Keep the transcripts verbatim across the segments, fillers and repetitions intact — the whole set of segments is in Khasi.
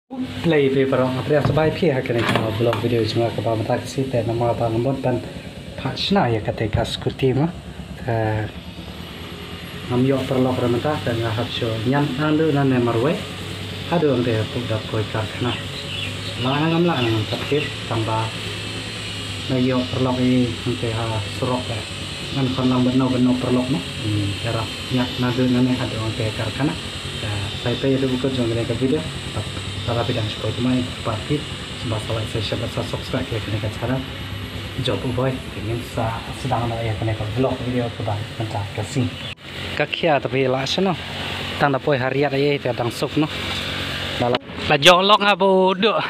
Khublei phi baroh, nga pdiang sngewbha ïa phi ha kane ka vlog video jong nga kaba mynta ka sngi te namar ba nga mut ban phah shna ïa kata ka scooty mo. Te ngam ïoh paralok re mynta te nga hap shu ñiad naduh nangne marwei haduh hangtei hapoh Dapkoi karkhana. Lah ne ngam lah ne ngam pat tip tang ba nga ïoh paralok ïa hangtei ha surok te ngan khon lang bad no bad no paralok mo. Hmm, ïarap ñiad naduh nangne haduh hangtei karkhana. Te sa ïa peit haduh ba kut jong kane ka video. Lada phi dang shu poi thymmai, kyrpad phi sngewbha sa like, sa share bad sa subscribe ïa kane ka channel Job U Boi. Te ngin sa sdang noh ïa kane ka vlog video kaba mynta ka sngi. Ka khia te phi lah shano. Tang da poi ha riat ïa te dang suk noh. La la. La jong lok nga ba u duh.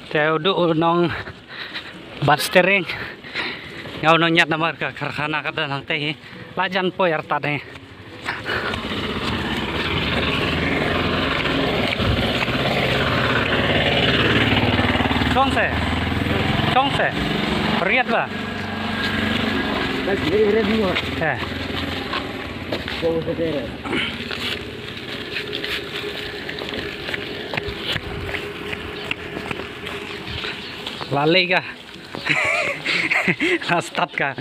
Te u duh u nong bat steering. Nga u nong ñiad namar ka karkhana ka dang hangtei hi. La jan poi artat hi. Chong se. Chong se. Riat ba. Bas, riat, riat semua. Eh. Chong se, riat. La lei ka. La start ka.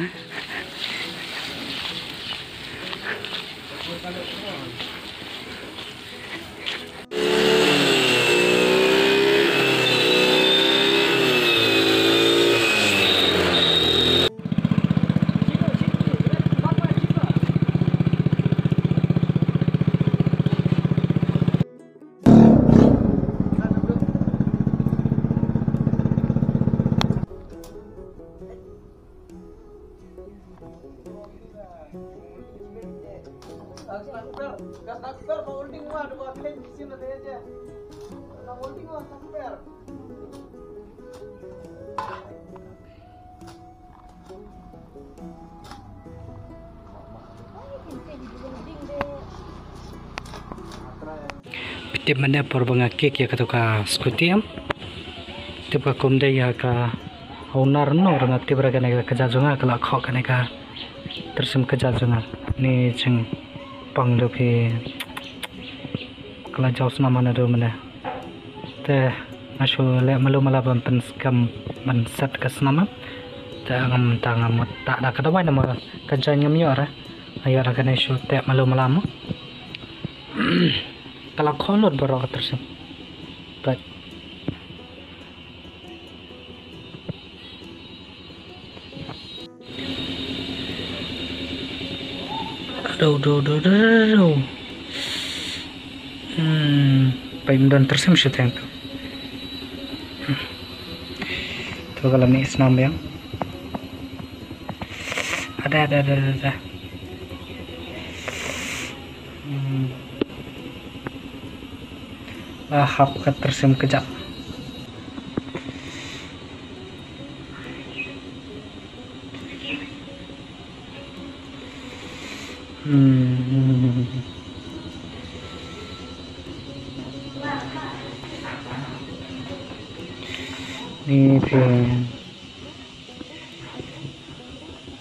Phi tip mynne por ba nga kick ïa kato ka scooty em. Tip ka kum dei ïa ka owner no, ra nga tip ra kane ka kjat jong nga ka la khoh kane ka tyrsim kjat jong nga. Ni jingpang do phi ka la jaw snam naduh mynne. Te nga shu leh malu mala ban pynskhem ban set ka snam. Te ngam ta ngam mut ta da ka dawai namar ka jaiñ ngam ïoh re. Nga ïoh da kane shu teh malu mala mo. Ka la khoh lut baroh ka tyrsim. Peit. Do, do, do, do, do, do. Hmm, peit, ym don tyrsim shu teng to. Hmm. To ka la mih snam biang. Ada, ada, ada, ada, ada. Hmm. La hap ka tyrsim kjat. Hmm. Ni phi.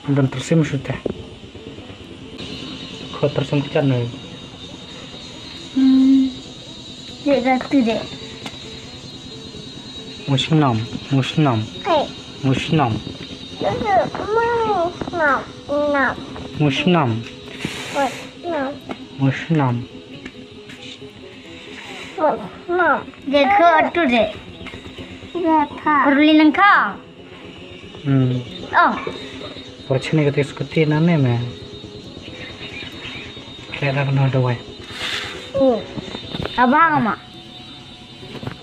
Don tyrsim shu teh. Khoh tyrsim kjat ne. Hmm. Dek gatu dek. Musnam, musnam. Hey. Musnam. Musnam. Nam. Musnam. Musnam. Musnam. Musnam. Dek khoh tu dek. Dek khoh. Perlu nengka. Hmm. Oh. Por chini kata scooty na ne me. Kaya dah kena dawai. Hmm. Abang ama.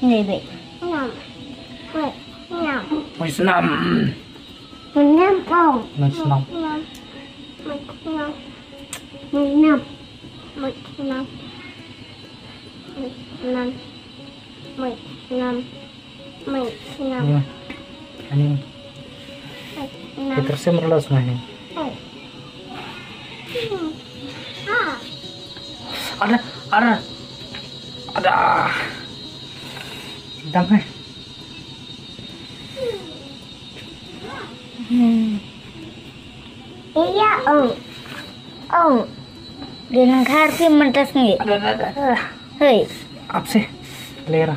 Ni be. Nam. Wait. Nam. Wait, nam. Nam, oh. Nam, nam. Nam. Nam. Nam. Nam. Nam. Mai, sngap. Iya. Ani. Mai, sngap. Kita sim relos mah ni. Hai. Hmm. Ah. Ada, ada. Ada. Dang, eh. Hmm. Iya, Om. Om. Dia nang kharti mentas ni. Ada, ada, ada, ada. Hei. Apa sih? Lera.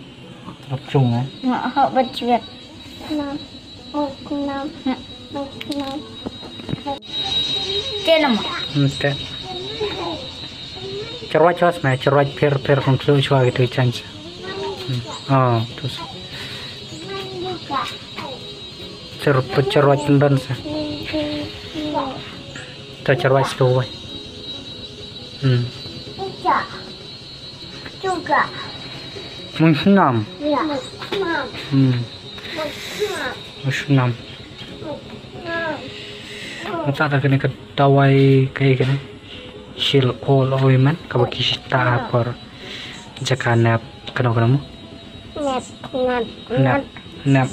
Bad chung eh. Nga hok bad chwet. Nam. Nam. Nam. Te nama. Hmm, te. Chyrwat chwas me, chyrwat pher pher kon klu chwa gitu change. Hmm. Oh, terus. Chir chyrwat tendon sa. Ta chyrwat slow wai. Hmm. Juga. Mun snam. Ya. Snam. Hmm. Mun snam. Mun snam. Mun snam. Mata ta kene ka dawai kai kene. Shield all ointment kaba ki shita por jaka nap kano kano mo. Nap, nap, nap, nap.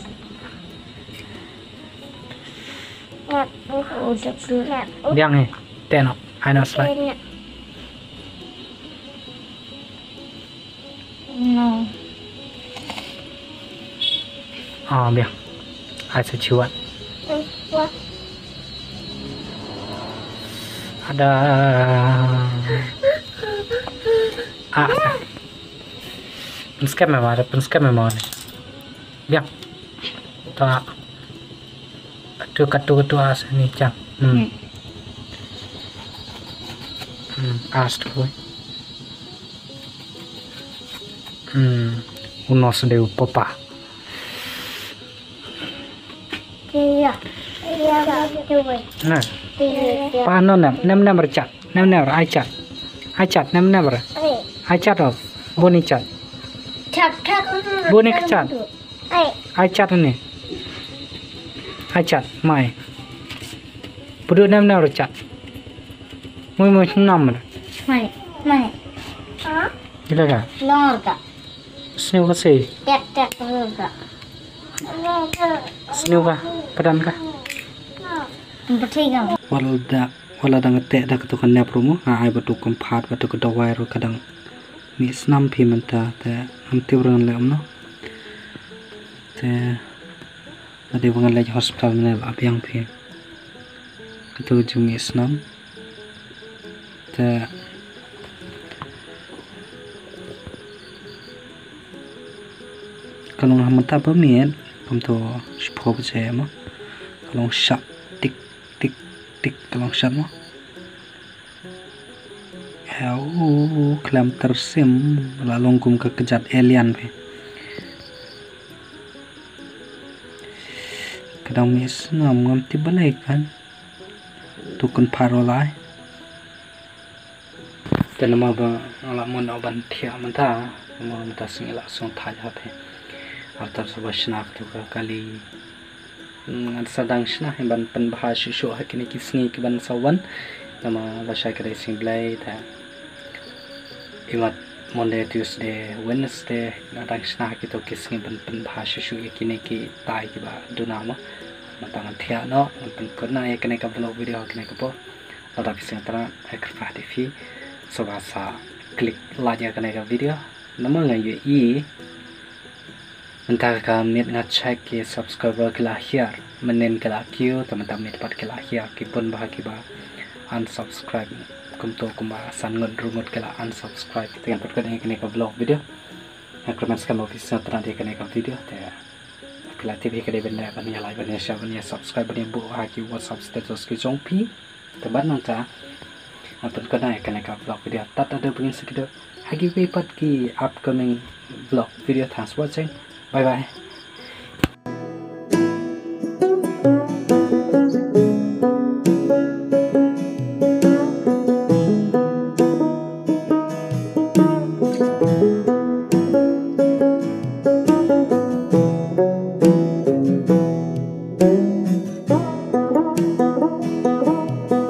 Nap. Oh, jap dulu. Nap. Biang eh. Teno. Ai no slide. Teno. No. Ah, biang. Ai sa chiwat. Ada. Ah, sa. Pynskhem eh ma, pynskhem eh ma. Biang. Ta. Katu katu katu as ni chang. Hmm. Hmm, as tu. Hmm. Unos de papa. Iya. Iya, betul. Nah. Iya. Pa no nem, nem nem rechat. Nem nem ai chat. Ai chat nem nem. Ai chat oh. Buni chat. Chat, chat. Buni chat. Ai. Ai chat ne. Ai chat mai. Pudu nam nam chat. Mui mui nam. Mai, mai. Gila ka? Lor ka. Sniu ka si. Tek tek lor ka. Sniu ka. Padan ka. Betul ka? Wala da, wala dang te da ka tu kan nep rumu. Ai batu kempat batu kedawai ru kadang. Mih snam phi mynta te ngam tip ruh ngan leh kumno. Te lada ba ngan leit hospital mynne la biang phi. Katu jingmih snam. Te ka long ha mynta ba miet kumto shiphew baje mo. Ka long shat tik tik tik ka long shat mo. Heu, khlem tyrsim, la long kum ka kjat alien phi. Ka dang mih snam ngam tip balei kan. Tu kan pharo lai. Te namar ba nga la mon ban thiah mynta, namar mynta sngi la sngewthuh ha phi. Artat sa ba shna tu ka kali. Ngan sa dang shna hi ban pynbha shuh shuh ha kine ki sngi ki ban sa wan. Namar ba shai ka dei sngi Blei te. Imat Monday, Tuesday, Wednesday nga dang shna ha kito ki sngi ban pynbha shuh shuh ïa kine ki tai kiba duna mo. Mynta ngan thiah noh, ngan pynkut noh ïa kane ka vlog video ha kane ka por. Lada phi sngewtynnat, eh, kyrpad ïa phi. Sngewbha sa click like ïa kane ka video. Namar nga ïohi mynta ka miet nga check ki subscriber ki la hiar, mynnin ki la kiew, te mynta miet pat ki la hiar, ki bun bha kiba unsubscribe. Kumto kumba san ngut ruh ngut ki la unsubscribe. Te ngan pynkut ïa kane ka vlog video. Nga kyrmen skhem ba phi sngewtynnat ïa kane ka video. Te phi la tip hi ka dei ban leh ban ïa like ban ïa share ban ïa subscribe ban ïa buh ha ki WhatsApp status ki jong phi. Te bad nangta ngan pynkut noh ïa kane ka vlog video tad haduh ba ngin sa kiew ha kiwei pat ki upcoming vlog video. Thanks for watching. Bye bye.